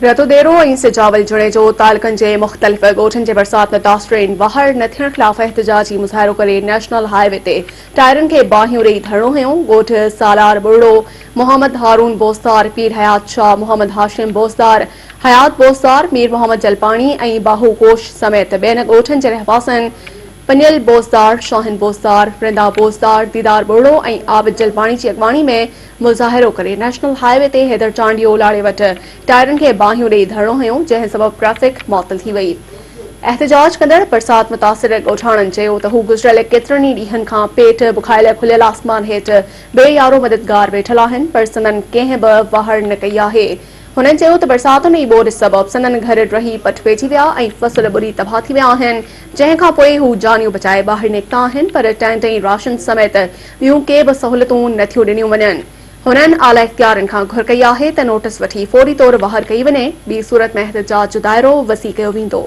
رتوديرو ۽ سجاول جوڻيجو تعلقن جي مختلف ڳوٺن جي برسات متاثرين واهر نه ٿيڻ خلاف احتجاجي مظاهرو ڪري نيشنل هاء وي تي ٽائرن کي باهيون ڏئي ڌرڻو هنيو، ڳوٺ سالار ٻرڙو، محمد هارون بوزدار، پير حيات شاهه، محمد هاشم بوزدار، حيات بوزدار، مير محمد جلپاڻي ۽ باهو ڪوش سميت ٻين ڳوٺن جي رهواسين پنيل بوزدار، شاهين بوزدار، رندا بوزدار، ديدار ٻرڙو ۽ عابد جلباڻي جي اڳواڻي ۾ مظاهرو ڪري نيشنل هاء وي تي حيدر چانڊيو لاڙي وٽ ٽائرن کي باهيون ڏئي ڌرڻو هنيو جنهن سبب ٽريفڪ معطل ٿي وئي. احتجاج ڪندڙ برسات متاثر ڳوٺاڻن چيو ته هو گذريل ڪيترن ئي ڏينهن کان پيٽ بکايل کليل آسمان هيٺ بي يارو مددگار ويٺل آهن پر سندن ڪنهن به واهر نه ڪئي آهي. هنن چيو ته برساتن ۽ ٻوڏ سبب سندن گهر ڊهي پٽ پئجي ويا ۽ فصل ٻڏي تباهه ٿي ويا آهن، جنهن کان پوء هو جانيون بچائي ٻاهر نڪتا آهن پر ٽينٽ ۽ راشن سميت ٻيون ڪي به سهولتون نه ٿيون ڏنيون وڃن. هنن اعليٰ اختيارين کان گهر ڪئي آهي ته نوٽس وٺي فوري طور واهر ڪئي وڃي، ٻي صورت ۾ احتجاج جو دائرو وسيع ڪيو ويندو.